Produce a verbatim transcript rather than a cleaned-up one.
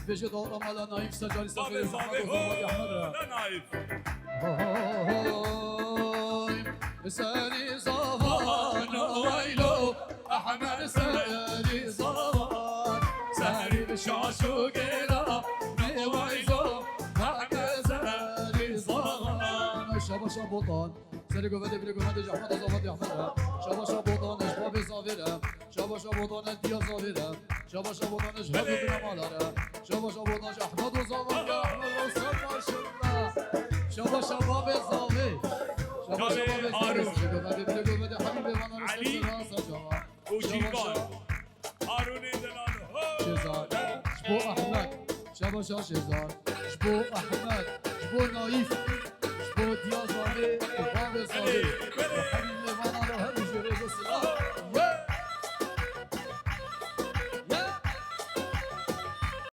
Bêje dawra mala Naîf, ser carî ser Bavê xêrê Zavê Ahmed ho, Ahmed re. La Naîf. Oy, serî zavan, oy lo, Ahmed serî zavan. Serî bi şaş û gêra, oy lo, Ahmed serî zavan. Şabaş Botan. Serê govendê, bilê govendê ji Ahmed Zavandê Ahmed re. Şabaş Botan, ji Bavê Zavê re. Şabaş Botan, ji Diya Zavê re. Şabaş Botan, ji her du bîna mala re. Şabaş Botan, ji Ahmed Zavandê Ahmed re. Ser maşallah. Şabaş Bavê Zavê. Şabaş Bavê Zavê. Serê govendê, bilê govendê, Habîbê vana re. Elî. Ser ser ser. Û Şabaş Cîvan. Harûnê delal ho. Şêzar. Ji bo Ahmed. Şabaşa Şêzar. Ji bo Ahmed. Ji bo Naîf. Ji bo Diya Zavê. Bavê Zavê. Belê, belê. Hemî mêvana re, hemî jê re silav.